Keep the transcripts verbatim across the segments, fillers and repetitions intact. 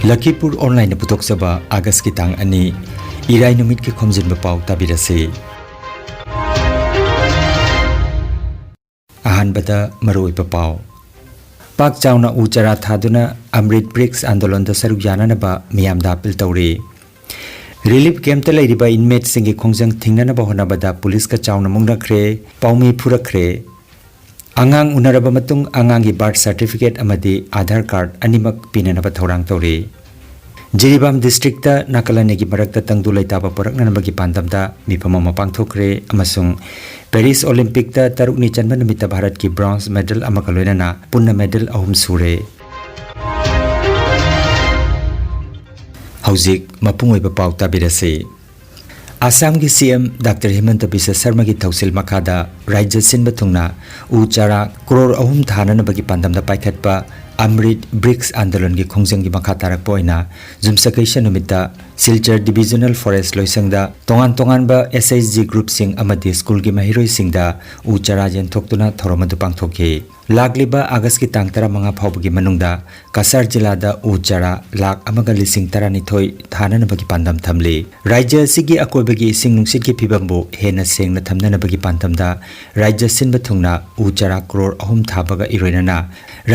ꯂꯈꯤꯄꯨꯔ ꯑꯣꯟꯂꯥꯏꯟꯅ ꯄꯨꯊꯣꯛꯆꯕ ꯑꯥꯒꯁꯀꯤ ꯇꯥꯡ ꯑꯅꯤ, ꯏꯔꯥꯏ ꯅꯨꯃꯤꯠꯀꯤ ꯈꯣꯝꯖꯤꯟꯕ ꯄꯥꯎ ꯇꯥꯕꯤꯔꯁꯤ꯫ ꯑꯍꯥꯟꯕꯗ ꯃꯔꯨꯑꯣꯏꯕ ꯄꯥꯎ꯫ ꯄꯥꯛ ꯆꯥꯎꯅ ꯎ ꯆꯥꯔꯥ ꯊꯥꯗꯨꯅ ꯑꯃ꯭ꯔꯤꯠ ꯕ꯭ꯔꯤꯛꯁ ꯑꯥꯟꯗꯣꯂꯟꯗ ꯁꯔꯨꯛ ꯌꯥꯅꯅꯕ ꯃꯤꯌꯥꯝꯗ ꯑꯄꯤꯜ ꯇꯧꯔꯤ꯫ ꯔꯤꯂꯤꯐ ꯀꯦꯝꯞꯇ ꯂꯩꯔꯤꯕ ꯏꯟꯃꯦꯠꯁꯤꯡꯒꯤ ꯈꯣꯡꯖꯪ ꯊꯤꯡꯅꯅꯕ ꯍꯣꯠꯅꯕꯗ ꯄꯨꯂꯤꯁꯀ ꯆꯥꯎꯅ ꯃꯨꯛꯅꯈ꯭ꯔꯦ, ꯄꯥꯎꯃꯤ ꯐꯨꯔꯛꯈ꯭ꯔꯦ꯫ ꯑꯉꯥꯡ ꯎꯅꯔꯕ ꯃꯇꯨꯡ ꯑꯉꯥꯡꯒꯤ ꯕꯥꯔꯊ ꯁꯔꯇꯤꯐꯤꯀꯦꯠ ꯑꯃꯗꯤ ꯑꯥꯙꯥꯔ ꯀꯥꯔꯗ ꯑꯅꯤꯃꯛ ꯄꯤꯅꯅꯕ ꯊꯧꯔꯥꯡ ꯇꯧꯔꯤ꯫ ꯖꯤꯔꯤꯕꯥꯝ ꯗꯤꯁꯇ꯭ꯔꯤꯛꯇ ꯅꯥꯀꯜ ꯑꯅꯤꯒꯤ ꯃꯔꯛꯇ ꯇꯪꯗꯨ ꯂꯩꯇꯥꯕ ꯄꯨꯔꯛꯅꯅꯕꯒꯤ ꯄꯥꯟꯗꯝꯗ ꯃꯤꯐꯝ ꯑꯃ ꯄꯥꯡꯊꯣꯛꯈ꯭ꯔꯦ ꯑꯃꯁꯨꯡ ꯄꯦꯔꯤꯁ ꯑꯣꯂꯤꯝꯄꯤꯛꯇ ꯇꯔꯨꯛꯅꯤ ꯆꯟꯕ ꯅꯨꯃꯤꯠꯇ ꯚꯥꯔꯠꯀꯤ ꯕ꯭ꯔꯣꯟꯖ ꯃꯦꯗꯜ ꯑꯃꯒ ꯂꯣꯏꯅꯅ ꯄꯨꯟꯅ ꯃꯦꯗꯜ ꯑꯍꯨꯝ ꯁꯨꯔꯦ꯫ ꯍꯧꯖꯤꯛ ꯃꯄꯨꯡ ꯑꯣꯏꯕ ꯄꯥꯎ ꯇꯥꯕꯤꯔꯁꯤ꯫ ꯑꯁꯥꯝꯒꯤ ꯁꯤ ꯑꯦꯝ ꯗꯥꯛꯇꯔ ꯍꯤꯃꯟꯇ ꯕꯤꯁ꯭ꯋ ꯁꯔꯃꯒꯤ ꯊꯧꯁꯤꯜ ꯃꯈꯥꯗ ꯔꯥꯖ꯭ꯌ ꯁꯤꯟꯕ ꯊꯨꯡꯅ ꯎ ꯆꯥꯔꯥ ꯀ꯭ꯔꯣꯔ ꯑꯍꯨꯝ ꯊꯥꯅꯅꯕꯒꯤ ꯄꯥꯟꯗꯝꯗ ꯄꯥꯏꯈꯠꯄ ꯑꯃ꯭ꯔꯤꯠ ꯕ꯭ꯔꯤꯛꯁ ꯑꯥꯟꯗꯣꯂꯟꯒꯤ ꯈꯣꯡꯖꯪꯒꯤ ꯃꯈꯥ ꯇꯥꯔꯛꯄ ꯑꯣꯏꯅ ꯌꯨꯝꯁꯀꯩꯁ ꯅꯨꯃꯤꯠꯇ ꯁꯤꯜꯆꯔ ꯗꯤꯕꯤꯖꯅꯦꯜ ꯐꯣꯔꯦꯁ꯭ꯠ ꯂꯣꯏꯁꯪꯗ ꯇꯣꯉꯥꯟ ꯇꯣꯉꯥꯟꯕ ꯑꯦꯁ ꯑꯩꯆ ꯖꯤ ꯒ꯭ꯔꯨꯞꯁꯤꯡ ꯑꯃꯗꯤ ꯁ꯭ꯀꯨꯜꯒꯤ ꯃꯍꯩꯔꯣꯏꯁꯤꯡꯗ ꯎ ꯆꯥꯔꯥ ꯌꯦꯟꯊꯣꯛꯇꯨꯅ ꯊꯧꯔꯝ ꯑꯗꯨ ꯄꯥꯡꯊꯣꯛꯈꯤ꯫ ꯂꯥꯛꯂꯤꯕ ꯑꯥꯒꯁꯀꯤ ꯇꯥꯡ ꯇꯔꯥꯃꯉꯥ ꯐꯥꯎꯕꯒꯤ ꯃꯅꯨꯡꯗ ꯀꯁꯥꯔ ꯖꯤꯂꯥꯗ ꯎ ꯆꯥꯔꯥ ꯂꯥꯈ ꯑꯃꯒ ꯂꯤꯁꯤꯡ ꯇꯔꯥꯅꯤꯊꯣꯏ ꯊꯥꯅꯅꯕꯒꯤ ꯄꯥꯟꯗꯝ ꯊꯝꯂꯤ꯫ ꯔꯥꯖ꯭ꯌ ꯑꯁꯤꯒꯤ ꯑꯀꯣꯏꯕꯒꯤ ꯏꯁꯤꯡ ꯅꯨꯡꯁꯤꯠꯀꯤ ꯐꯤꯕꯝꯕꯨ ꯍꯦꯟꯅ ꯁꯦꯡꯅ ꯊꯝꯅꯅꯕꯒꯤ ꯄꯥꯟꯗꯝꯗ ꯔꯥꯖ꯭ꯌ ꯁꯤꯟꯕ ꯊꯨꯡꯅ ꯎ ꯆꯥꯔꯥ ꯀ꯭ꯔꯣꯔ ꯑꯍꯨꯝ ꯊꯥꯕꯒ ꯏꯔꯣꯏꯅꯅ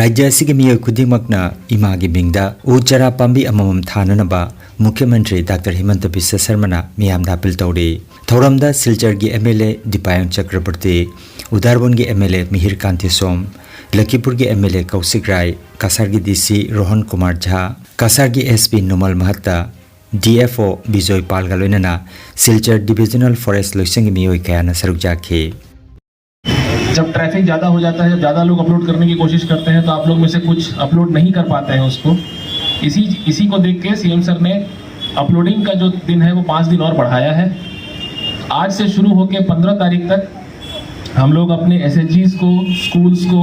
ꯔꯥꯖ꯭ꯌ ꯑꯁꯤꯒꯤ ꯃꯤꯑꯣꯏ ꯈꯨꯗꯤꯡꯃꯛꯅ ꯏꯃꯥꯒꯤ ꯃꯤꯡꯗ ꯎ ꯆꯥꯔꯥ ꯄꯥꯝꯕꯤ ꯑꯃꯃꯝ ꯊꯥꯅꯅꯕ ꯃꯨꯈ꯭ꯌ ꯃꯟꯇ꯭ꯔꯤ ꯗꯥꯛꯇꯔ ꯍꯤꯃꯟꯇ ꯕꯤꯁ꯭ꯋ ꯁꯔꯃꯅ ꯃꯤꯌꯥꯝꯗ ꯑꯄꯤꯜ ꯇꯧꯔꯤ꯫ ꯊꯧꯔꯝꯗ ꯁꯤꯜꯆꯔꯒꯤ M L A Dipayan Chakraborty, ꯎꯗꯥꯔꯕꯣꯟꯒꯤ M L A Mihir Kanti Shome, ꯂꯈꯤꯄꯨꯔꯒꯤ ꯑꯦꯝ ꯑꯦꯜ ꯑꯦ ꯀꯧꯁꯤꯛ ꯔꯥꯏ, ꯀꯁꯥꯔꯒꯤ ꯗꯤ ꯁꯤ ꯔꯣꯍꯟ ꯀꯨꯃꯥꯔ ꯖꯥ, ꯀꯁꯥꯔꯒꯤ S P ꯅꯨꯃꯜ ꯃꯍꯠꯇ, D F O Bijoy ꯄꯥꯜꯒ ꯂꯣꯏꯅꯅ ꯁꯤꯜꯆꯔ ꯗꯤꯕꯤꯖꯅꯦꯜ ꯐꯣꯔꯦꯁ꯭ꯠ ꯂꯣꯏꯁꯪꯒꯤ ꯃꯤꯑꯣꯏ ꯀꯌꯥꯅ ꯁꯔꯨꯛ ꯌꯥꯈꯤ꯫ जब ट्रैफिक ज़्यादा हो जाता है, जब ज़्यादा लोग अपलोड करने की कोशिश करते हैं, तो आप लोग में से कुछ अपलोड नहीं कर पाते हैं उसको। इसी इसी को देख के सीएम सर ने अपलोडिंग का जो दिन है, वो पाँच दिन और बढ़ाया है। आज से शुरू होके पन्द्रह तारीख तक हम लोग अपने एसएचजीज को, स्कूल्स को,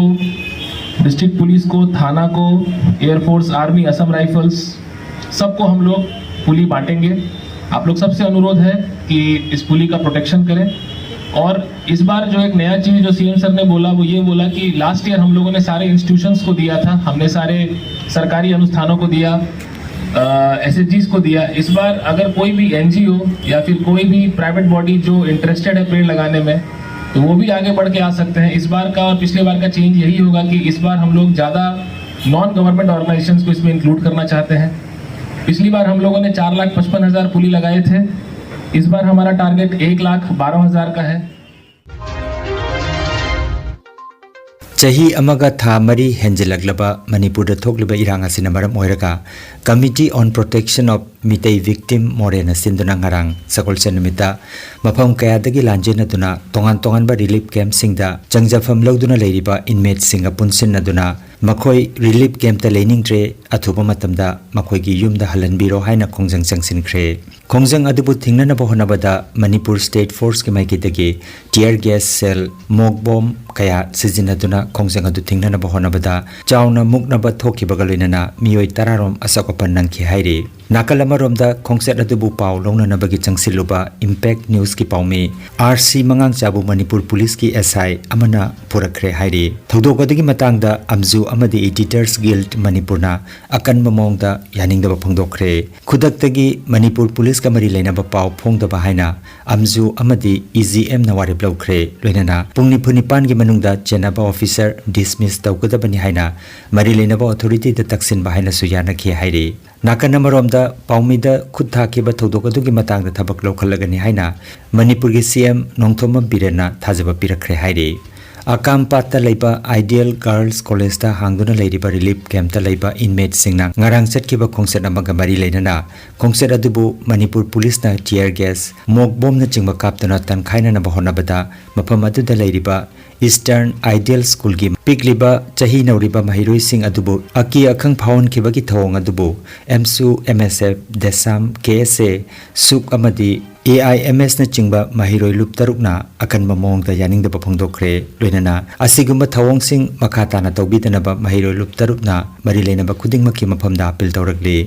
डिस्ट्रिक्ट पुलिस को, थाना को, एयरफोर्स, आर्मी, असम राइफल्स, सबको हम लोग पुली बांटेंगे। आप लोग सबसे अनुरोध है कि इस पुली का प्रोटेक्शन करें। और इस बार जो एक नया चीज़ जो सीएम सर ने बोला, वो ये बोला कि लास्ट ईयर हम लोगों ने सारे इंस्टीट्यूशंस को दिया था, हमने सारे सरकारी अनुष्ठानों को दिया, एस एच जीज को दिया। इस बार अगर कोई भी एनजीओ या फिर कोई भी प्राइवेट बॉडी जो इंटरेस्टेड है पेड़ लगाने में, तो वो भी आगे बढ़ के आ सकते हैं। इस बार का और पिछले बार का चेंज यही होगा कि इस बार हम लोग ज़्यादा नॉन गवर्नमेंट ऑर्गेनाइजेशंस को इसमें इंक्लूड करना चाहते हैं। पिछली बार हम लोगों ने चार लाख पचपन हज़ार पुली लगाए थे। इस बार हमारा टारगेट एक लाख बारह हज़ार का है। ꯆꯍꯤ ꯑꯃꯒ ꯊꯥ ꯃꯔꯤ ꯍꯦꯟꯖꯤꯜꯂꯛꯂꯕ ꯃꯅꯤꯄꯨꯔꯗ ꯊꯣꯛꯂꯤꯕ ꯏꯔꯥꯡ ꯑꯁꯤꯅ ꯃꯔꯝ ꯑꯣꯏꯔꯒ Committee on Protection of Meitei Victim, ꯃꯣꯔꯦꯅ ꯁꯤꯟꯗꯨꯅ ꯉꯔꯥꯡ ꯁꯒꯣꯜꯁꯦꯟ ꯅꯨꯃꯤꯠꯇ ꯃꯐꯝ ꯀꯌꯥꯗꯒꯤ ꯂꯥꯟꯖꯦꯟꯅꯗꯨꯅ ꯇꯣꯉꯥꯟ ꯇꯣꯉꯥꯟꯕ ꯔꯤꯂꯤꯐ ꯀꯦꯝꯞꯁꯤꯡꯗ ꯆꯪꯖꯐꯝ ꯂꯧꯗꯨꯅ ꯂꯩꯔꯤꯕ ꯏꯟꯃꯦꯠꯁꯤꯡꯒ ꯄꯨꯟꯁꯤꯟꯅꯗꯨꯅ ꯃꯈꯣꯏ ꯔꯤꯂꯤꯐ ꯀꯦꯝꯞꯇ ꯂꯩꯅꯤꯡꯗ꯭ꯔꯦ, ꯑꯊꯨꯕ ꯃꯇꯝꯗ ꯃꯈꯣꯏꯒꯤ ꯌꯨꯝꯗ ꯍꯜꯍꯟꯕꯤꯔꯣ ꯍꯥꯏꯅ ꯈꯣꯡꯖꯪ ꯆꯪꯁꯤꯟꯈ꯭ꯔꯦ꯫ ꯈꯣꯡꯖꯪ ꯑꯗꯨꯕꯨ ꯊꯤꯡꯅꯅꯕ ꯍꯣꯠꯅꯕꯗ ꯃꯅꯤꯄꯨꯔ ꯁ꯭ꯇꯦꯠ ꯐꯣꯔꯁꯀꯤ ꯃꯥꯏꯀꯩꯗꯒꯤ ꯇꯤꯌꯔ ꯒ꯭ꯌꯥꯁ ꯁꯦꯜ, ꯃꯣꯛ ꯕꯣꯝ ꯀꯌꯥ ꯁꯤꯖꯤꯟꯅꯗꯨꯅ ꯈꯣꯡꯖꯪ ꯑꯗꯨ ꯊꯤꯡꯅꯅꯕ ꯍꯣꯠꯅꯕꯗ ꯆꯥꯎꯅ ꯃꯨꯛꯅꯕ ꯊꯣꯛꯈꯤꯕꯒ ꯂꯣꯏꯅꯅ ꯃꯤꯑꯣꯏ ꯇꯔꯥꯔꯣꯝ ꯑꯁꯣꯛ ꯑꯄꯟ ꯅꯪꯈꯤ ꯍꯥꯏꯔꯤ꯫ ꯅꯥꯀꯜ ꯑꯃꯔꯣꯝꯗ ꯈꯣꯡꯆꯠ ꯑꯗꯨꯕꯨ ꯄꯥꯎ ꯂꯧꯅꯅꯕꯒꯤ ꯆꯪꯁꯤꯜꯂꯨꯕ ꯏꯝꯄꯦꯛ ꯅ꯭ꯌꯨꯁꯀꯤ ꯄꯥꯎꯃꯤ ꯑꯥꯔ ꯁꯤ ꯃꯉꯥꯡꯆꯥꯕꯨ ꯃꯅꯤꯄꯨꯔ ꯄꯨꯂꯤꯁꯀꯤ ꯑꯦꯁ ꯑꯥꯏ ꯑꯃꯅ ꯄꯨꯔꯛꯈ꯭ꯔꯦ ꯍꯥꯏꯔꯤ꯫ ꯊꯧꯗꯣꯛ ꯑꯗꯨꯒꯤ ꯃꯇꯥꯡꯗ ꯑꯝꯖꯨ ꯑꯃꯗꯤ ꯏꯗꯤꯇꯔꯁ ꯒꯤꯜꯗ ꯃꯅꯤꯄꯨꯔꯅ ꯑꯀꯟꯕ ꯃꯑꯣꯡꯗ ꯌꯥꯅꯤꯡꯗꯕ ꯐꯣꯡꯗꯣꯛꯈ꯭ꯔꯦ꯫ ꯈꯨꯗꯛꯇꯒꯤ ꯃꯅꯤꯄꯨꯔ ꯄꯨꯂꯤꯁꯀ ꯃꯔꯤ ꯂꯩꯅꯕ ꯄꯥꯎ ꯐꯣꯡꯗꯕ ꯍꯥꯏꯅ ꯑꯝꯖꯨ ꯑꯃꯗꯤ ꯏ ꯖꯤ ꯑꯦꯝꯅ ꯋꯥꯔꯦꯞ ꯂꯧꯈ꯭ꯔꯦ꯫ ꯂꯣꯏꯅꯅ ꯄꯨꯡ ꯅꯤꯐꯨ ꯅꯤꯄꯥꯟꯒꯤ ꯃꯅꯨꯡꯗ ꯆꯦꯟꯅꯕ ꯑꯣꯐꯤꯁꯔ ꯗꯤꯁꯃꯤꯁ ꯇꯧꯒꯗꯕꯅꯤ ꯍꯥꯏꯅ ꯃꯔꯤ ꯂꯩꯅꯕ ꯑꯣꯊꯣꯔꯤꯇꯤꯗ ꯇꯛꯁꯤꯟꯕ ꯍꯥꯏꯅꯁꯨ ꯌꯥꯅꯈꯤ ꯍꯥꯏꯔꯤ꯫ ꯅꯥꯀꯟ ꯑꯃꯔꯣꯝꯗ ꯄꯥꯎꯃꯤꯗ ꯈꯨꯠ ꯊꯥꯈꯤꯕ ꯊꯧꯗꯣꯛ ꯑꯗꯨꯒꯤ ꯃꯇꯥꯡꯗ ꯊꯕꯛ ꯂꯧꯈꯠꯂꯒꯅꯤ ꯍꯥꯏꯅ ꯃꯅꯤꯄꯨꯔꯒꯤ ꯁꯤ ꯑꯦꯝ ꯅꯣꯡꯊꯣꯝꯕꯝ ꯕꯤꯔꯦꯟꯅ ꯊꯥꯖꯕ ꯄꯤꯔꯛꯈ꯭ꯔꯦ ꯍꯥꯏꯔꯤ꯫ ꯑꯀꯥꯝꯄꯥꯠꯇ ꯂꯩꯕ ꯑꯥꯏꯗꯤꯌꯦꯜ ꯒꯥꯔꯜꯁ ꯀꯣꯂꯦꯖꯇ ꯍꯥꯡꯗꯨꯅ ꯂꯩꯔꯤꯕ ꯔꯤꯂꯤꯐ ꯀꯦꯝꯞꯇ ꯂꯩꯕ ꯏꯟꯃꯦꯠꯁꯤꯡꯅ ꯉꯔꯥꯡ ꯆꯠꯈꯤꯕ ꯈꯣꯡꯆꯠ ꯑꯃꯒ ꯃꯔꯤ ꯂꯩꯅꯅ ꯈꯣꯡꯆꯠ ꯑꯗꯨꯕꯨ ꯃꯅꯤꯄꯨꯔ ꯄꯨꯂꯤꯁꯅ ꯇꯤꯌꯔ ꯒ꯭ꯌꯥꯁ, ꯃꯣꯛ ꯕꯣꯝꯅꯆꯤꯡꯕ ꯀꯥꯞꯇꯨꯅ ꯇꯟꯈꯥꯏꯅꯅꯕ ꯍꯣꯠꯅꯕꯗ ꯃꯐꯝ ꯑꯗꯨꯗ ꯂꯩꯔꯤꯕ ꯏꯁꯇꯔꯟ ꯑꯥꯏꯗꯤꯌꯦꯜ ꯁ꯭ꯀꯨꯜꯒꯤ ꯄꯤꯛꯂꯤꯕ ꯆꯍꯤ ꯅꯧꯔꯤꯕ ꯃꯍꯩꯔꯣꯏꯁꯤꯡ ꯑꯗꯨꯕꯨ ꯑꯀꯤ ꯑꯈꯪ ꯐꯥꯎꯍꯟꯈꯤꯕꯒꯤ ꯊꯧꯑꯣꯡ ꯑꯗꯨꯕꯨ ꯑꯦꯝꯁꯨ, ꯑꯦꯝ ꯑꯦꯁ ꯑꯦꯐ, ꯗꯦꯁꯥꯝ, ꯀꯦ ꯑꯦꯁ ꯑꯦ, ꯁꯨꯛ ꯑꯃꯗꯤ ꯑꯦ ꯑꯥꯏ ꯑꯦꯝ ꯑꯦꯁꯅꯆꯤꯡꯕ ꯃꯍꯩꯔꯣꯏ ꯂꯨꯞ ꯇꯔꯨꯛꯅ ꯑꯀꯟꯕ ꯃꯑꯣꯡꯗ ꯌꯥꯅꯤꯡꯗꯕ ꯐꯣꯡꯗꯣꯛꯈ꯭ꯔꯦ꯫ ꯂꯣꯏꯅꯅ ꯑꯁꯤꯒꯨꯝꯕ ꯊꯧꯑꯣꯡꯁꯤꯡ ꯃꯈꯥ ꯇꯥꯅ ꯇꯧꯕꯤꯗꯅꯕ ꯃꯍꯩꯔꯣꯏ ꯂꯨꯞ ꯇꯔꯨꯛꯅ ꯃꯔꯤ ꯂꯩꯅꯕ ꯈꯨꯗꯤꯡꯃꯛꯀꯤ ꯃꯐꯝꯗ ꯑꯄꯤꯜ ꯇꯧꯔꯛꯂꯤ꯫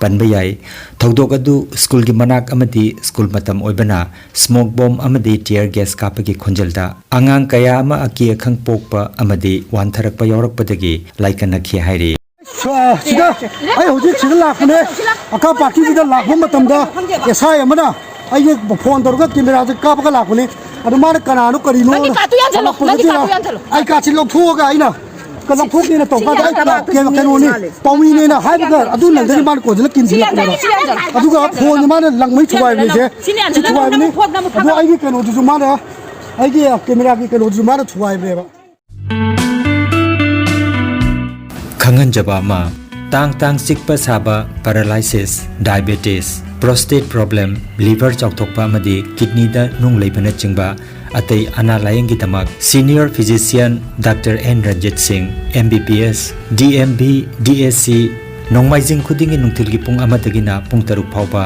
ꯄꯟꯕ ꯌꯥꯏ, ꯊꯧꯗꯣꯛ ꯑꯗꯨ ꯁ꯭ꯀꯨꯜꯒꯤ ꯃꯅꯥꯛ ꯑꯃꯗꯤ ꯁ꯭ꯀꯨꯜ ꯃꯇꯝ ꯑꯣꯏꯕꯅ ꯁ꯭ꯃꯣꯛ ꯕꯣꯝ ꯑꯃꯗꯤ ꯇꯤꯌꯔ ꯒ꯭ꯌꯥꯁ ꯀꯥꯞꯄꯒꯤ ꯈꯣꯟꯖꯦꯜꯗ ꯑꯉꯥꯡ ꯀꯌꯥ ꯑꯃ ꯑꯀꯤ ꯑꯈꯪ ꯄꯣꯛꯄ ꯑꯃꯗꯤ ꯋꯥꯟꯊꯔꯛꯄ ꯌꯥꯎꯔꯛꯄꯗꯒꯤ ꯂꯥꯏꯀꯠꯅꯈꯤ ꯍꯥꯏꯔꯤ꯫ ꯑ, ꯁꯤꯗ ꯑꯩ ꯍꯧꯖꯤꯛ ꯁꯤꯗ ꯂꯥꯛꯄꯅꯦ꯫ ꯑꯀꯥ ꯄꯥꯔꯇꯤꯁꯤꯗ ꯂꯥꯛꯄ ꯃꯇꯝꯗ ꯑꯦꯁ ꯑꯥꯏ ꯑꯃꯅ ꯑꯩꯒꯤ ꯐꯣꯟ ꯇꯧꯔꯒ ꯀꯦꯃꯦꯔꯥꯁꯦ ꯀꯥꯞꯄꯒ ꯂꯥꯛꯄꯅꯦ꯫ ꯑꯗꯨ ꯃꯥꯅ ꯀꯅꯥꯅꯣ ꯀꯔꯤꯅꯣ ꯅꯪꯒꯤ ꯀꯥꯔꯠꯇꯨ ꯌꯥꯟꯁꯤꯜꯂꯣ, ꯅꯪꯒꯤ ꯀꯥꯔꯠꯇꯨ ꯌꯥꯟꯁꯤꯜꯂꯣ꯫ ꯑꯩ ꯀꯥꯔꯠꯁꯤ ꯂꯧꯊꯣꯛꯑꯒ ꯑꯩꯅ ꯂꯧꯊꯣꯛꯀꯦꯅ ꯇꯧꯕ ꯀꯥꯟꯗ ꯑꯩ ꯀꯩꯅꯣꯅꯤ, ꯄꯥꯎꯃꯤꯅꯦꯅ ꯍꯥꯏꯕꯒ ꯑꯗꯨ ꯅꯪꯗꯅꯤ ꯃꯥꯅ ꯀꯣꯟꯁꯤꯜꯂ ꯀꯤꯟꯁꯤꯜꯂꯛꯄꯅꯦꯕ꯫ ꯑꯗꯨꯒ ꯐꯣꯟꯁꯦ ꯃꯥꯅ ꯂꯪꯕꯩ ꯊꯨꯒꯥꯏꯕꯅꯤꯁꯦ꯫ ꯁꯤ ꯊꯨꯒꯥꯏꯕꯅꯤ꯫ ꯑꯗꯣ ꯑꯩꯒꯤ ꯀꯩꯅꯣꯗꯨꯁꯨ ꯃꯥꯅ, ꯑꯩꯒꯤ ꯀꯦꯃꯦꯔꯥꯒꯤ ꯀꯩꯅꯣꯗꯨꯁꯨ ꯃꯥꯅ ꯊꯨꯒꯥꯏꯕꯅꯦꯕ꯫ ꯈꯪꯍꯟꯖꯕ ꯑꯃ, ꯇꯥꯡ ꯇꯥꯡ ꯆꯤꯛꯄ ꯁꯥꯕ, paralysis, diabetes, prostate problem, liver ꯆꯥꯎꯊꯣꯛꯄ ꯑꯃꯗꯤ ꯀꯤꯗꯅꯤꯗ ꯅꯨꯡ ꯂꯩꯕꯅꯆꯤꯡꯕ ꯑꯇꯩ ꯑꯅꯥ ꯂꯥꯌꯦꯡꯒꯤꯗꯃꯛ senior physician doctor N Ranjit Singh, M B B S, D M B, D S C, ꯅꯣꯡꯃꯥꯏꯖꯤꯡ ꯈꯨꯗꯤꯡꯒꯤ ꯅꯨꯡꯊꯤꯜꯒꯤ ꯄꯨꯡ ꯑꯃꯗꯒꯤꯅ ꯄꯨꯡ ꯇꯔꯨꯛ ꯐꯥꯎꯕ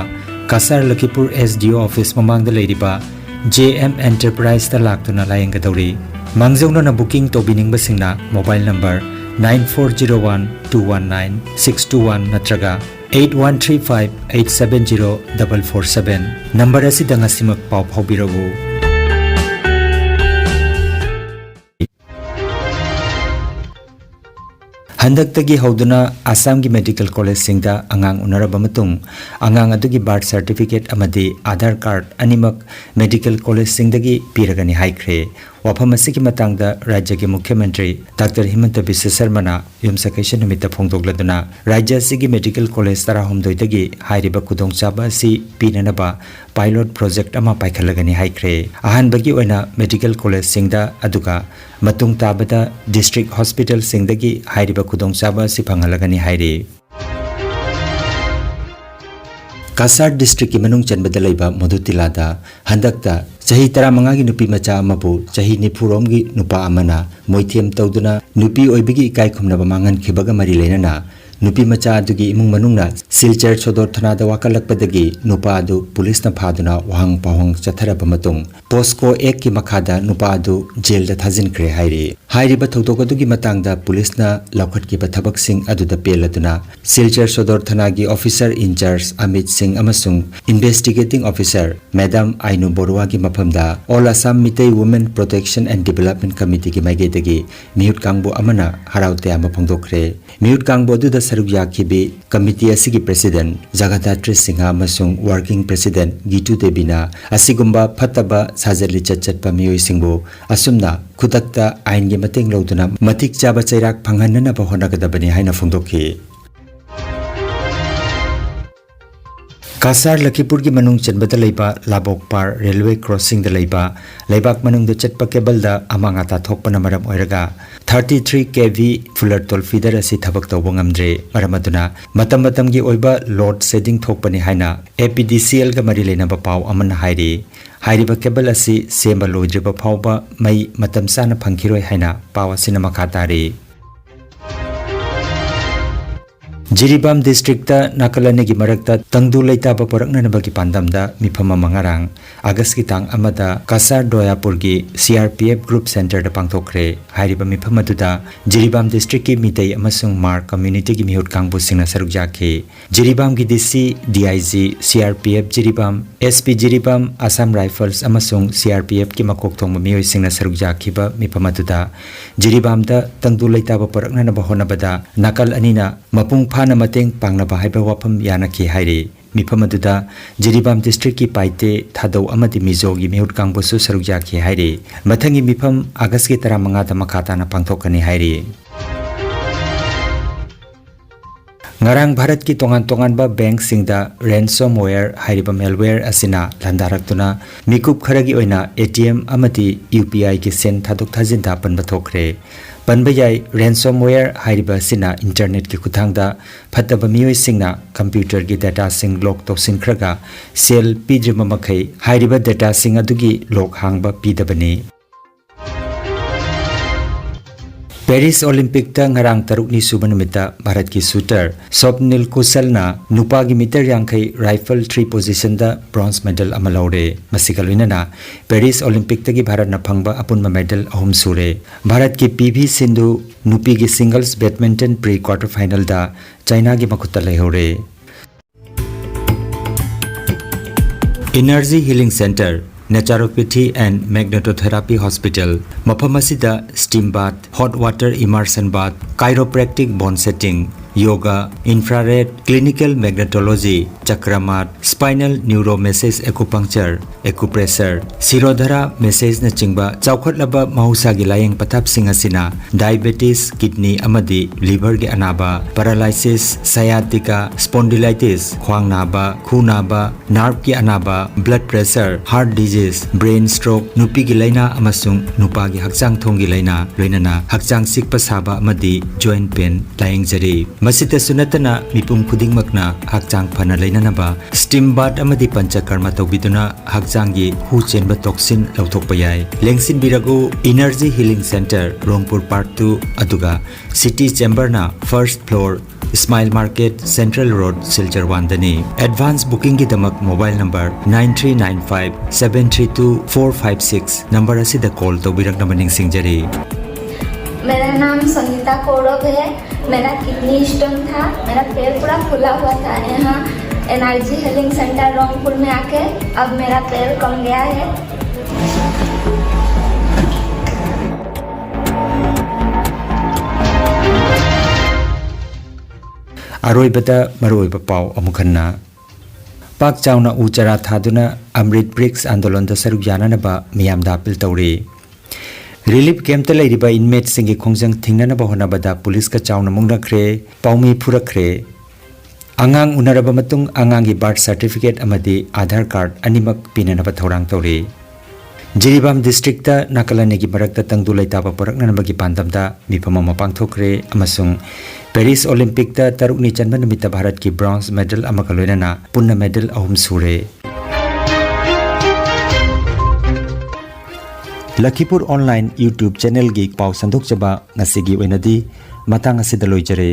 Cachar ꯂꯈꯤꯄꯨꯔ S D O office ꯃꯃꯥꯡꯗ ꯂꯩꯔꯤꯕ J M Enterprise ꯇ ꯂꯥꯛꯇꯨꯅ ꯂꯥꯌꯦꯡꯒꯗꯧꯔꯤ꯫ ꯃꯥꯡꯖꯧꯅꯅ booking ꯇꯧꯕꯤꯅꯤꯡꯕꯁꯤꯡꯅ mobile number nine four zero one two one nine six two one ꯅꯠꯇ꯭ꯔꯒ eight one three five eight seven zero double four seven number ꯑꯁꯤꯗ ꯉꯁꯤꯃꯛ ꯄꯥꯎ ꯐꯥꯎꯕꯤꯔꯛꯎ꯫ ꯍꯟꯗꯛꯇꯒꯤ ꯍꯧꯗꯨꯅ ꯑꯁꯥꯝꯒꯤ medical college ꯁꯤꯡꯗ ꯑꯉꯥꯡ ꯎꯅꯔꯕ ꯃꯇꯨꯡ, ꯑꯉꯥꯡ ꯑꯗꯨꯒꯤ birth certificate ꯑꯃꯗꯤ Aadhaar card ꯑꯅꯤꯃꯛ medical college ꯁꯤꯡꯗꯒꯤ ꯄꯤꯔꯒꯅꯤ ꯍꯥꯏꯈ꯭ꯔꯦ꯫ ꯋꯥꯐꯝ ꯑꯁꯤꯒꯤ ꯃꯇꯥꯡꯗ ꯔꯥꯖ꯭ꯌꯒꯤ ꯃꯨꯈ꯭ꯌ ꯃꯟꯇ꯭ꯔꯤ ꯗꯥꯛꯇꯔ ꯍꯤꯃꯟꯇ ꯕꯤꯁ꯭ꯋ ꯁꯔꯃꯅ ꯌꯨꯝꯁꯀꯩꯁ ꯅꯨꯃꯤꯠꯇ ꯐꯣꯡꯗꯣꯛꯂꯗꯨꯅ, ꯔꯥꯖ꯭ꯌ ꯑꯁꯤꯒꯤ medical college ꯇꯔꯥꯍꯨꯝꯗꯣꯏꯗꯒꯤ ꯍꯥꯏꯔꯤꯕ ꯈꯨꯗꯣꯡꯆꯥꯕ ꯑꯁꯤ ꯄꯤꯅꯅꯕ pilot project ꯑꯃ ꯄꯥꯏꯈꯠꯂꯒꯅꯤ ꯍꯥꯏꯈ꯭ꯔꯦ꯫ ꯑꯍꯥꯟꯕꯒꯤ ꯑꯣꯏꯅ medical college ꯁꯤꯡꯗ, ꯑꯗꯨꯒ ꯃꯇꯨꯡ ꯇꯥꯕꯗ district hospital ꯁꯤꯡꯗꯒꯤ ꯍꯥꯏꯔꯤꯕ ꯈꯨꯗꯣꯡꯆꯥꯕ ꯑꯁꯤ ꯐꯪꯍꯜꯂꯒꯅꯤ ꯍꯥꯏꯔꯤ꯫ ꯀꯁꯥꯔ district ꯀꯤ ꯃꯅꯨꯡ ꯆꯟꯕꯗ ꯂꯩꯕ ꯃꯣꯗꯨꯇꯤꯂꯥꯗ ꯍꯟꯗꯛꯇ ꯆꯍꯤ ꯇꯔꯥꯃꯉꯥꯒꯤ ꯅꯨꯄꯤ ꯃꯆꯥ ꯑꯃꯕꯨ ꯆꯍꯤ ꯅꯤꯐꯨ ꯔꯣꯝꯒꯤ ꯅꯨꯄꯥ ꯑꯃꯅ ꯃꯣꯏꯊꯦꯝ ꯇꯧꯗꯨꯅ ꯅꯨꯄꯤ ꯑꯣꯏꯕꯒꯤ ꯏꯀꯥꯏ ꯈꯨꯝꯅꯕ ꯃꯥꯡꯍꯟꯈꯤꯕꯒ ꯃꯔꯤ ꯂꯩꯅꯅ ꯅꯨꯄꯤ ꯃꯆꯥ ꯑꯗꯨꯒꯤ ꯏꯃꯨꯡ ꯃꯅꯨꯡꯅ ꯁꯤꯜꯆꯔ ꯁꯣꯗꯣꯔ ꯊꯅꯥꯗ ꯋꯥꯀꯠꯂꯛꯄꯗꯒꯤ ꯅꯨꯄꯥ ꯑꯗꯨ ꯄꯨꯂꯤꯁꯅ ꯐꯥꯗꯨꯅ ꯋꯥꯍꯪ ꯄꯥꯎꯍꯪ ꯆꯠꯊꯔꯕ ꯃꯇꯨꯡ, ꯄꯣꯁꯀꯣ ꯑꯦꯛꯀꯤ ꯃꯈꯥꯗ ꯅꯨꯄꯥ ꯑꯗꯨ ꯖꯦꯜꯗ ꯊꯥꯖꯤꯟꯈ꯭ꯔꯦ ꯍꯥꯏꯔꯤ꯫ ꯍꯥꯏꯔꯤꯕ ꯊꯧꯗꯣꯛ ꯑꯗꯨꯒꯤ ꯃꯇꯥꯡꯗ ꯄꯨꯂꯤꯁꯅ ꯂꯧꯈꯠꯈꯤꯕ ꯊꯕꯛꯁꯤꯡ ꯑꯗꯨꯗ ꯄꯦꯜꯂꯗꯨꯅ ꯁꯤꯜꯆꯔ ꯁꯣꯗꯣꯔ ꯊꯅꯥꯒꯤ ꯑꯣꯐꯤꯁꯔ ꯏꯟꯆꯥꯔꯖ ꯑꯃꯤꯠ ꯁꯤꯡ ꯑꯃꯁꯨꯡ ꯏꯟꯚꯦꯁꯇꯤꯒꯦꯇꯤꯡ ꯑꯣꯐꯤꯁꯔ ꯃꯦꯗꯥꯝ ꯑꯥꯏꯅꯨ ꯕꯣꯔꯨꯋꯥꯒꯤ ꯃꯐꯝꯗ All Assam Meitei Women Protection and Development Committeeꯒꯤ ꯃꯥꯏꯀꯩꯗꯒꯤ ꯃꯤꯍꯨꯠ ꯀꯥꯡꯕꯨ ꯑꯃꯅ ꯍꯔꯥꯎ ꯇꯌꯥꯝꯕ ꯐꯣꯡꯗꯣꯛꯈ꯭ꯔꯦ꯫ ꯃꯤꯍꯨꯠ ꯀꯥꯡꯕꯨ ꯑꯗꯨꯗ ꯁꯔꯨꯛ ꯌꯥꯈꯤꯕꯤ ꯀꯃꯤꯇꯤ ꯑꯁꯤꯒꯤ ꯄ꯭ꯔꯦꯁꯤꯗꯦꯟꯠ ꯖꯒꯗꯥꯇ꯭ꯔꯤ ꯁꯤꯡꯍ ꯑꯃꯁꯨꯡ ꯋꯥꯔꯀꯤꯡ ꯄ꯭ꯔꯦꯁꯤꯗꯦꯟꯠ ꯒꯤꯇꯨ ꯗꯦꯕꯤꯅ ꯑꯁꯤꯒꯨꯝꯕ ꯐꯠꯇꯕ ꯁꯥꯖꯠ ꯂꯤꯆꯠ ꯆꯠꯄ ꯃꯤꯑꯣꯏꯁꯤꯡꯕꯨ ꯑꯁꯨꯝꯅ ꯈꯨꯗꯛꯇ ꯑꯥꯏꯟꯒꯤ ꯃꯇꯦꯡ ꯂꯧꯗꯨꯅ ꯃꯇꯤꯛ ꯆꯥꯕ ꯆꯩꯔꯥꯛ ꯐꯪꯍꯟꯅꯅꯕ ꯍꯣꯠꯅꯒꯗꯕꯅꯤ ꯍꯥꯏꯅ ꯐꯣꯡꯗꯣꯛꯈꯤ꯫ ꯀꯁꯥꯔ ꯂꯈꯤꯄꯨꯔꯒꯤ ꯃꯅꯨꯡ ꯆꯟꯕꯗ ꯂꯩꯕ ꯂꯥꯕꯣꯛꯄꯥꯔ ꯔꯦꯜꯋꯦ ꯀ꯭ꯔꯣꯁꯤꯡꯗ ꯂꯩꯕ ꯂꯩꯕꯥꯛ ꯃꯅꯨꯡꯗ ꯆꯠꯄ ꯀꯦꯕꯜꯗ ꯑꯃꯥꯡ ꯑꯇꯥ ꯊꯣꯛꯄꯅ ꯃꯔꯝ ꯑꯣꯏꯔꯒ thirty three K V fuller toll feeder ꯑꯁꯤ ꯊꯕꯛ ꯇꯧꯕ ꯉꯝꯗ꯭ꯔꯦ꯫ ꯃꯔꯝ ꯑꯗꯨꯅ ꯃꯇꯝ ꯃꯇꯝꯒꯤ ꯑꯣꯏꯕ load shedding ꯊꯣꯛꯄꯅꯤ ꯍꯥꯏꯅ A P D C Lꯒ ꯃꯔꯤ ꯂꯩꯅꯕ ꯄꯥꯎ ꯑꯃꯅ ꯍꯥꯏꯔꯤ꯫ ꯍꯥꯏꯔꯤꯕ ꯀꯦꯕꯜ ꯑꯁꯤ ꯁꯦꯝꯕ ꯂꯣꯏꯗ꯭ꯔꯤꯕ ꯐꯥꯎꯕ ꯃꯩ ꯃꯇꯝ ꯆꯥꯅ ꯐꯪꯈꯤꯔꯣꯏ ꯍꯥꯏꯅ ꯄꯥꯎ ꯑꯁꯤꯅ ꯃꯈꯥ ꯇꯥꯔꯤ꯫ ꯖꯤꯔꯤꯕꯥꯝ ꯗꯤꯁꯇ꯭ꯔꯤꯛꯇ ꯅꯥꯀꯜ ꯑꯅꯤꯒꯤ ꯃꯔꯛꯇ ꯇꯪꯗꯨ ꯂꯩꯇꯥꯕ ꯄꯨꯔꯛꯅꯅꯕꯒꯤ ꯄꯥꯟꯗꯝꯗ ꯃꯤꯐꯝ ꯑꯃ ꯉꯔꯥꯡ ꯑꯥꯒꯁꯀꯤ ꯇꯥꯡ ꯑꯃꯗ Cachar ꯗꯣꯌꯥꯄꯨꯔꯒꯤ C R P F group centreꯗ ꯄꯥꯡꯊꯣꯛꯈ꯭ꯔꯦ꯫ ꯍꯥꯏꯔꯤꯕ ꯃꯤꯐꯝ ꯑꯗꯨꯗ ꯖꯤꯔꯤꯕꯥꯝ ꯗꯤꯁꯇ꯭ꯔꯤꯛꯀꯤ ꯃꯤꯇꯩ ꯑꯃꯁꯨꯡ ꯃꯥꯔ ꯀꯝꯃ꯭ꯌꯨꯅꯤꯇꯤꯒꯤ ꯃꯤꯍꯨꯠ ꯀꯥꯡꯕꯨꯁꯤꯡꯅ ꯁꯔꯨꯛ ꯌꯥꯈꯤ꯫ ꯖꯤꯔꯤꯕꯥꯝꯒꯤ D C, D I G, C R P F Jiribam, S P Jiribam, Assam Rifles ꯑꯃꯁꯨꯡ C R P Fꯀꯤ ꯃꯀꯣꯛ ꯊꯣꯡꯕ ꯃꯤꯑꯣꯏꯁꯤꯡꯅ ꯁꯔꯨꯛ ꯌꯥꯈꯤꯕ ꯃꯤꯐꯝ ꯑꯗꯨꯗ ꯖꯤꯔꯤꯕꯥꯝꯗ ꯇꯪꯗꯨ ꯂꯩꯇꯥꯕ ꯄꯨꯔꯛꯅꯅꯕ ꯍꯣꯠꯅꯕꯗ ꯅꯥꯀꯜ ꯑꯅꯤꯅ ꯃꯄꯨꯡ ꯐꯥꯅ ꯃꯇꯦꯡ ꯄꯥꯡꯅꯕ ꯍꯥꯏꯕ ꯋꯥꯐꯝ ꯌꯥꯅꯈꯤ ꯍꯥꯏꯔꯤ꯫ ꯃꯤꯐꯝ ꯑꯗꯨꯗ ꯖꯤꯔꯤꯕꯥꯝ ꯗꯤꯁꯇ꯭ꯔꯤꯛꯀꯤ ꯄꯥꯏꯇꯦ, ꯊꯥꯗꯧ ꯑꯃꯗꯤ ꯃꯤꯖꯣꯒꯤ ꯃꯤꯍꯨꯠ ꯀꯥꯡꯕꯨꯁꯨ ꯁꯔꯨꯛ ꯌꯥꯈꯤ ꯍꯥꯏꯔꯤ꯫ ꯃꯊꯪꯒꯤ ꯃꯤꯐꯝ ꯑꯥꯒꯁꯀꯤ ꯇꯔꯥꯃꯉꯥꯗ ꯃꯈꯥ ꯇꯥꯅ ꯄꯥꯡꯊꯣꯛꯀꯅꯤ ꯍꯥꯏꯔꯤ꯫ ꯉꯔꯥꯡ ꯚꯥꯔꯠꯀꯤ ꯇꯣꯉꯥꯟ ꯇꯣꯉꯥꯟꯕ ꯕꯦꯡꯛꯁꯤꯡꯗ ransomware ꯍꯥꯏꯔꯤꯕ malware ꯑꯁꯤꯅ ꯂꯥꯟꯗꯥꯔꯛꯇꯨꯅ ꯃꯤꯀꯨꯞ ꯈꯔꯒꯤ ꯑꯣꯏꯅ A T M ꯑꯃꯗꯤ U P Iꯒꯤ ꯁꯦꯟ ꯊꯥꯗꯣꯛ ꯊꯥꯖꯤꯟꯗ ꯑꯄꯟꯕ ꯊꯣꯛꯈ꯭ꯔꯦ꯫ ꯄꯟꯕ ꯌꯥꯏ, ransomware ꯍꯥꯏꯔꯤꯕ ꯑꯁꯤꯅ internetꯀꯤ ꯈꯨꯠꯊꯥꯡꯗ ꯐꯠꯇꯕ ꯃꯤꯑꯣꯏꯁꯤꯡꯅ computerꯒꯤ dataꯁꯤꯡ lock ꯇꯧꯁꯤꯟꯈ꯭ꯔꯒ ꯁꯦꯜ ꯄꯤꯗ꯭ꯔꯤꯕ ꯃꯈꯩ ꯍꯥꯏꯔꯤꯕ dataꯁꯤꯡ ꯑꯗꯨꯒꯤ lock ꯍꯥꯡꯕ ꯄꯤꯗꯕꯅꯤ꯫ ꯄꯦꯔꯤꯁ ꯑꯣꯂꯤꯝꯄꯤꯛꯇ ꯉꯔꯥꯡ ꯇꯔꯨꯛꯅꯤ ꯁꯨꯕ ꯅꯨꯃꯤꯠꯇ ꯚꯥꯔꯠꯀꯤ ꯁꯨꯇꯔ ꯁ꯭ꯋꯞꯅꯤꯜ ꯀꯨꯁꯜꯅ ꯅꯨꯄꯥꯒꯤ ꯃꯤꯇꯔ ꯌꯥꯡꯈꯩ ꯔꯥꯏꯐꯜ ꯊ꯭ꯔꯤ ꯄꯣꯖꯤꯁꯟꯗ ꯕ꯭ꯔꯣꯟꯖ ꯃꯦꯗꯜ ꯑꯃ ꯂꯧꯔꯦ꯫ ꯃꯁꯤꯒ ꯂꯣꯏꯅꯅ ꯄꯦꯔꯤꯁ ꯑꯣꯂꯤꯝꯄꯤꯛꯇꯒꯤ ꯚꯥꯔꯠꯅ ꯐꯪꯕ ꯑꯄꯨꯟꯕ ꯃꯦꯗꯜ ꯑꯍꯨꯝ ꯁꯨꯔꯦ꯫ ꯚꯥꯔꯠꯀꯤ ꯄꯤ ꯚꯤ ꯁꯤꯟꯙꯨ ꯅꯨꯄꯤꯒꯤ ꯁꯤꯡꯒꯜꯁ ꯕꯦꯗꯃꯤꯟꯇꯟ ꯄ꯭ꯔꯤ ꯀ꯭ꯋꯥꯔꯇꯔ ꯐꯥꯏꯅꯦꯜꯗ ꯆꯥꯏꯅꯥꯒꯤ ꯃꯈꯨꯠꯇ ꯂꯩꯍꯧꯔꯦ꯫ Energy Healing Center, Naturopathy and Magnetotherapy Hospital, ꯃꯐꯝ ꯑꯁꯤꯗ steam bath, hot water immersion bath, chiropractic bone setting, yoga, infrared, clinical magnetology, chakra mat, spinal neuromassage acupuncture, acupressure, ꯁꯤꯔꯣꯙꯔꯥ ꯃꯦꯁꯦꯖꯅꯆꯤꯡꯕ ꯆꯥꯎꯈꯠꯂꯕ ꯃꯍꯧꯁꯥꯒꯤ ꯂꯥꯌꯦꯡ ꯄꯊꯥꯞꯁꯤꯡ ꯑꯁꯤꯅ diabetes, kidney ꯑꯃꯗꯤ liverꯒꯤ ꯑꯅꯥꯕ, paralysis, sciatica, spondylitis, ꯈ꯭ꯋꯥꯡ ꯅꯥꯕ, ꯈꯨ ꯅꯥꯕ, nerveꯀꯤ ꯑꯅꯥꯕ, blood pressure, heart disease, brain stroke, ꯅꯨꯄꯤꯒꯤ ꯂꯥꯏꯅꯥ ꯑꯃꯁꯨꯡ ꯅꯨꯄꯥꯒꯤ ꯍꯛꯆꯥꯡ ꯊꯣꯡꯒꯤ ꯂꯥꯏꯅꯥ, ꯂꯣꯏꯅꯅ ꯍꯛꯆꯥꯡ ꯆꯤꯛꯄ ꯁꯥꯕ ꯑꯃꯗꯤ joint pain ꯂꯥꯌꯦꯡꯖꯔꯤ꯫ ꯃꯁꯤꯇꯁꯨ ꯅꯠꯇꯅ ꯃꯤꯄꯨꯝ ꯈꯨꯗꯤꯡꯃꯛꯅ ꯍꯛꯆꯥꯡ ꯐꯅ ꯂꯩꯅꯅꯕ steam bath ꯑꯃꯗꯤ ꯄꯟꯆꯀꯔꯃ ꯇꯧꯕꯤꯗꯨꯅ ꯍꯛꯆꯥꯡꯒꯤ ꯍꯨ ꯆꯦꯟꯕ toxin ꯂꯧꯊꯣꯛꯄ ꯌꯥꯏ꯫ ꯂꯦꯡꯁꯤꯟꯕꯤꯔꯒꯨ Energy Healing Center, ꯔꯣꯡꯄꯨꯔ Park two, ꯑꯗꯨꯒ City Chamberꯅ first floor, Smile Market, Central Road, Silchar one ꯗꯅꯤ꯫ Advance bookingꯒꯤꯗꯃꯛ mobile number nine three nine five seven three two four five six number ꯑꯁꯤꯗ call ꯇꯧꯕꯤꯔꯛꯅꯕ ꯅꯤꯡꯁꯤꯡꯖꯔꯤ꯫ मेरा नाम संगीता कौरव है। मेरा किडनी स्टोन था, मेरा पैर पूरा फूला हुआ था। यहाँ एनर्जी हीलिंग सेंटर रोंगपुर में आके अब मेरा पैर कम गया है। ꯑꯔꯣꯏꯕꯗ ꯃꯔꯨꯑꯣꯏꯕ ꯄꯥꯎ ꯑꯃꯨꯛ ꯍꯟꯅ꯫ ꯄꯥꯛ ꯆꯥꯎꯅ ꯎ ꯆꯥꯔꯥ ꯊꯥꯗꯨꯅ ꯑꯃ꯭ꯔꯤꯠ ꯕ꯭ꯔꯤꯛꯁ ꯑꯥꯟꯗꯣꯂꯟꯗ ꯁꯔꯨꯛ ꯌꯥꯅꯅꯕ ꯃꯤꯌꯥꯝꯗ ꯑꯄꯤꯜ ꯇꯧꯔꯤ꯫ ꯔꯤꯂꯤꯐ ꯀꯦꯝꯞꯇ ꯂꯩꯔꯤꯕ ꯏꯟꯃꯦꯠꯁꯤꯡꯒꯤ ꯈꯣꯡꯖꯪ ꯊꯤꯡꯅꯅꯕ ꯍꯣꯠꯅꯕꯗ ꯄꯨꯂꯤꯁꯀ ꯆꯥꯎꯅ ꯃꯨꯛꯅꯈ꯭ꯔꯦ, ꯄꯥꯎꯃꯤ ꯐꯨꯔꯛꯈ꯭ꯔꯦ꯫ ꯑꯉꯥꯡ ꯎꯅꯔꯕ ꯃꯇꯨꯡ ꯑꯉꯥꯡꯒꯤ ꯕꯥꯔꯊ ꯁꯥꯔꯇꯤꯐꯤꯀꯦꯠ ꯑꯃꯗꯤ ꯑꯥꯙꯥꯔ ꯀꯥꯔꯗ ꯑꯅꯤꯃꯛ ꯄꯤꯅꯅꯕ ꯊꯧꯔꯥꯡ ꯇꯧꯔꯤ꯫ ꯖꯤꯔꯤꯕꯥꯝ ꯗꯤꯁꯇ꯭ꯔꯤꯛꯇ ꯅꯥꯀꯜ ꯑꯅꯤꯒꯤ ꯃꯔꯛꯇ ꯇꯪꯗꯨ ꯂꯩꯇꯥꯕ ꯄꯨꯔꯛꯅꯅꯕꯒꯤ ꯄꯥꯟꯗꯝꯗ ꯃꯤꯐꯝ ꯑꯃ ꯄꯥꯡꯊꯣꯛꯈ꯭ꯔꯦ ꯑꯃꯁꯨꯡ ꯄꯦꯔꯤꯁ ꯑꯣꯂꯤꯝꯄꯤꯛꯇ ꯇꯔꯨꯛꯅꯤ ꯆꯟꯕ ꯅꯨꯃꯤꯠꯇ ꯚꯥꯔꯠꯀꯤ ꯕ꯭ꯔꯣꯟꯖ ꯃꯦꯗꯜ ꯑꯃꯒ ꯂꯣꯏꯅꯅ ꯄꯨꯟꯅ ꯃꯦꯗꯜ ꯑꯍꯨꯝ ꯁꯨꯔꯦ꯫ ꯂꯈꯤꯄꯨꯔ ꯑꯣꯟꯂꯥꯏꯟ YouTube ꯆꯦꯅꯦꯜꯒꯤ ꯄꯥꯎ ꯁꯟꯗꯣꯛꯆꯕ ꯉꯁꯤꯒꯤ ꯑꯣꯏꯅꯗꯤ ꯃꯇꯥꯡ ꯑꯁꯤꯗ ꯂꯣꯏꯖꯔꯦ꯫